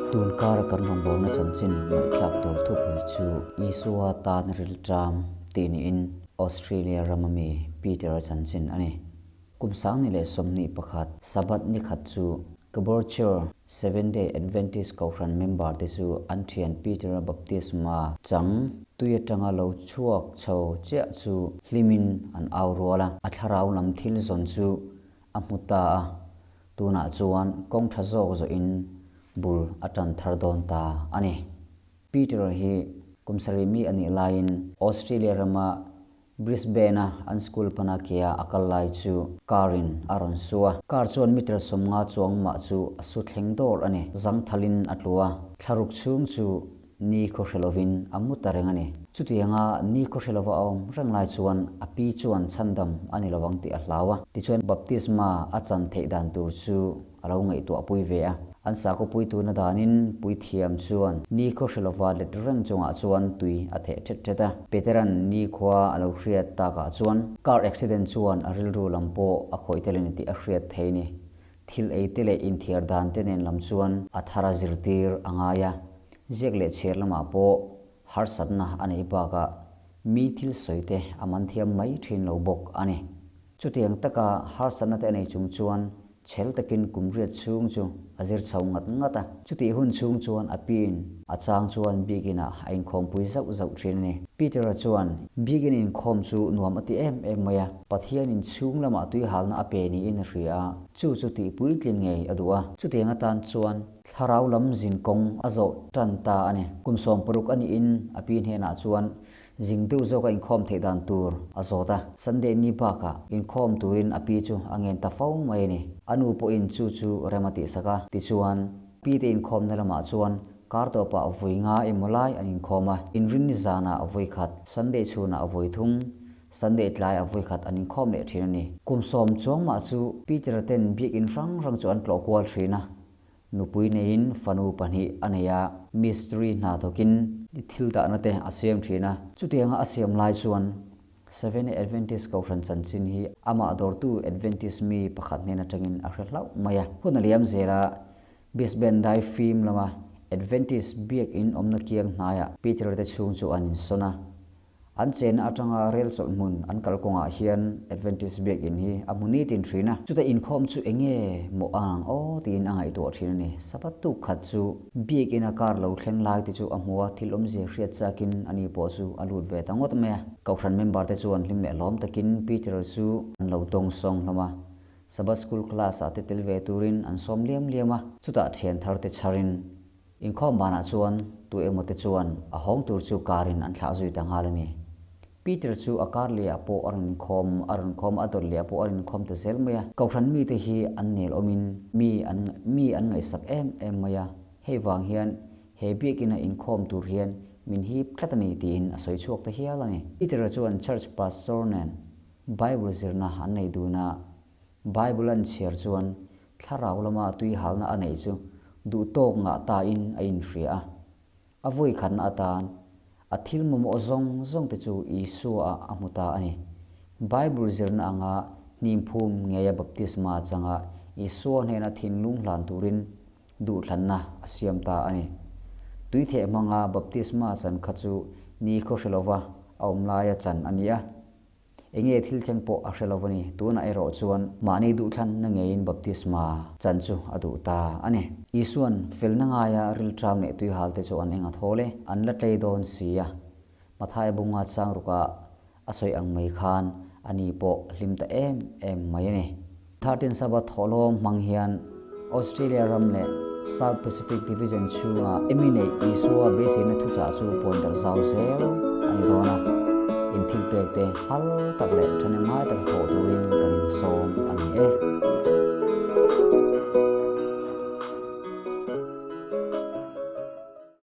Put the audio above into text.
Tun kara kan rawngbawlna chanchin ngaihthlak tur thupui chu Isua tan rilṭam tih niin Australia rama mi Peter-a chanchin a ni. Kum 2021 Sabbath ni khat chu Caboolture Seventh-day Adventist Kohhran member te chu an thian Peter-a baptisma chang tui atanga lo chhuak chho chiah chu hlimin an au rual a. A thlarau lam thil zawn chu a hmu ta a, tunah chuan kawng tha zawk zawhin bul a tan thar dawn ta a ni. Peter-a hi kum sarih mi a nih laiin Australia rama Brisbane-a an school pana kea a kal lai chu car-in a rawn su a. Car chuan meter 50 chuang mah chu a su thleng dawr a ni. Zangthalin a tlu a, thlaruk chhung chu ni khaw hre lovin a mu ta reng a ni. Chutianga ni khaw hre lova a awm reng lai chuan a pi chuan chhandam a ni lovang tih a hlau a. Tichuan baptisma a chan theih dan tur chu a lo ngaihtuah pui ve a. An sakhaw puituna danin puithiam chuan nikhaw hre lova let reng chungah chuan tui a theh ṭhet ṭhet a. Petera'n nikhua a lo hriat takah chuan car accident chuan a rilru lam pawh a khawih tel a ni tih a hriat thei ni. Thil ei te leh inthiar dan te nen lam chuan a thar a zirtir a ngai a. Ziak leh chhiar lamah pawh harsatna a neih bakah mi thil sawi te a man thiam mai ṭhin lo bawk a ni. Chutiang taka harsatna te a nei chung chuan chhel takin kum riat chhung chu a zir chho ngat ngat a. Chutih hun chhung chuan a piin a chang chuan biakin ah a inkhawmpui zauh zauh thin a ni. Peter-a chuan biakin inkhawm chu nuam a ti em em mai a, Pathian in chhung lamah tuihalna a pe niin a hria a, chu chu tih puitlin ngei a duh a. Chutiang atan chuan thlarau lam zin kawng a zawh tan ta a ni. Kum 60 a niin a pi hnenah chuan Zing deuh zawk a inkhawm theih dan tur a zawt a, Sunday ni bakah inkhawm turin a pi chu a ngen ta fo mai a ni. A nu pawhin chu chu rem a tihsak a, tichuan pi te inkhawmna lamah chuan kar tawpah vawi nga emaw lai an inkhawm a, inrinni zanah vawi khat, Sunday chhunah vawi thum, Sunday tlaiah vawi khat an inkhawm leh thin a ni. Kum sawm chuang mah chu Peter-a ten biakinn hrang hrang chu an tlawh kual thin a, Nupui neiin fanu pahnih a nei a, mistri hna thawkin thil dahna te a siam thin a. Chutianga a siam lai chuan Seventh-day Adventist Kohhran chanchin hi amah dawrtu Adventist mi pakhat hnen atangin a hre hlauh mai a. Hun a liam zel a, Brisbane dai fim lama Adventist biakinn awmna kiang hnaiah Peter te chhung chu an insawn a. An chenna atanga rel chawlh hmun an kal kawngah hian Adventist biakinn hi a hmu nitin thin a. Chuta inkhawm chu enge maw a ang aw tiin a ngaihtuah thin a ni. Sabbath tuk khat chu biakinn a kar lo thleng lai te chu a hmu a, thil awmzia hriat chakin ani pawh chu a lut ve ta ngawt mai a. Kohhran member te chuan hlim leh hlawm takin Peter chu an lo tawng sawng hlawm a. Sabbath school class ah te tel ve turin an sawm liam liam a. Chutah thian thar te chharin Inkhawm banah chuan tu emaw te chuan a hawng tur chu car in an thlah zui ta nghal a ni. Peter chu a car leh ah pawh a rawn inkhawm, a rawn khawm, a dawt leh ah pawh a rawn inkhawm ta zel mai a. Kohhran mite hi an nel awmin mi an mi an ngaihsak em em mai a, hei vang hian he biakina inkhawm tur hian min hip tlat a ni tiin a sawi chhuak ta hial a ni. Peter-a chuan church pastor nen Bible zirna an nei dun a, Bible an chhiar chuan thlarau lama tuihalna a neih chu duh tawk ngah tain a inhria a. A vawi khatna atan a thil mamawh zawng zawng te chu Isua-ah a hmu ta a ni. Bible zirna anga hnimphum ngeia baptisma changa Isua hnena thinlung hlan turin duhthlanna a siam ta a ni. Tuitheh hmanga baptisma chan kha chu ni khaw hre lova a awm laia chan a ni a. Enge thil thleng pawh a hre lo a ni. Tunah erawh chuan mahni duhthlanna ngeiin baptisma chan chu a duh ta a ni. Isua'n felna ngaia rilṭam leh tuihalte chu an eng a thawl e, an la tlei dawn si a. Mathaia bunga chang rukah a sawi ang mai khan ani pawh hlim ta em em mai a ni. Thirteen Sabbath thawhlawm hmang hian Australia ram leh South Pacific Division chhunga emi neih Isua beiseina thuchah chu puan darh zau zel a ni dawn a, inthilpek te phal tak leh thahnemngai taka thawh turin kan insawm a ni e.